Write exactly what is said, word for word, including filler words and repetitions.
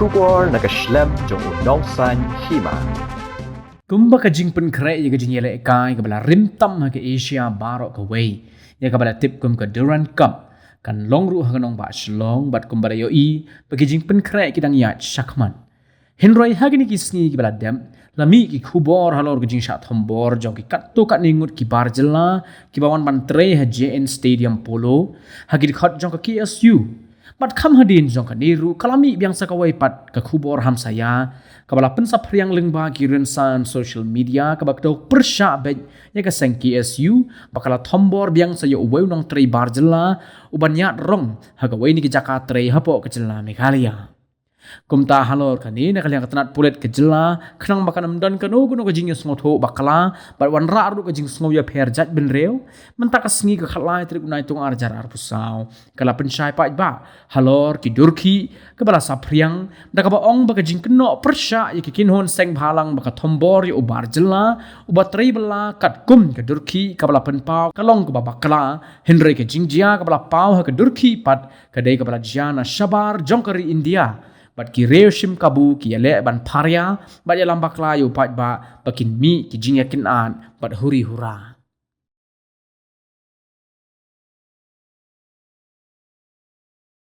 Khubor na ka shlem jong u Nongsaiñ Hima. Kumba ka jingpynkhreh ïa ka jingïalehkai kaba la rim tam ha ka Asia baroh kawei, ïa kaba la tip kum ka Durand Cup, kan long ruh ha ka nongbah Shillong, bad kumba la ïohi ba ki jingpynkhreh ki dang ïaid shakhmat. Hynrei ha kine ki sngi kiba la dep, la mih ki khubor halor ka jingshah thombor jong ki katto katne ngut ki bar jylla kiba wan ban trei ha J N Stadium Polo, ha ki dkhot jong ka K S U. Bad kham hadien jong kane ruh, ka la mih biang sa kawei pat ka khubor hamsaïa kaba la pynsaphriang lyngba ki rynsan social media, kaba kdew pyrshah beit ïa ka seng K S U, ba ka la thombor biang sa ïa uwei u nongtrei bar jylla uban ïaid rong ha kawei na ki jaka trei hapoh ka jylla Meghalaya. Kumta halor kane, na ka liang ka tnat pulit ka jylla, khnang ba kan ym don kano kano ka jingïasngewthuh bakla bad wanrah ruh ka jingsngew ïapher jaitbynriew, mynta ka sngi ka khatlai tarik u Naitung arhajar arphew saw, ka la pynshai paidbah halor ki dur khih kaba la saphriang, da kaba ong ba ka jingkynnoh pyrshah ïa ki kynhun seng bhalang ba ka thombor ïa u bar jylla uba trei bylla katkum ka dur khih kaba la pynpaw ka long kaba bakla, hynrei ka jingjia kaba la paw ha ka dur khih pat ka dei kaba la jia na shabar jong ka ri India, bad ki riew shim kabu ki ïaleh ban pharia bad ïalam bakla ïa u paidbah ba kin mih ki jingïakynad bad huri hura.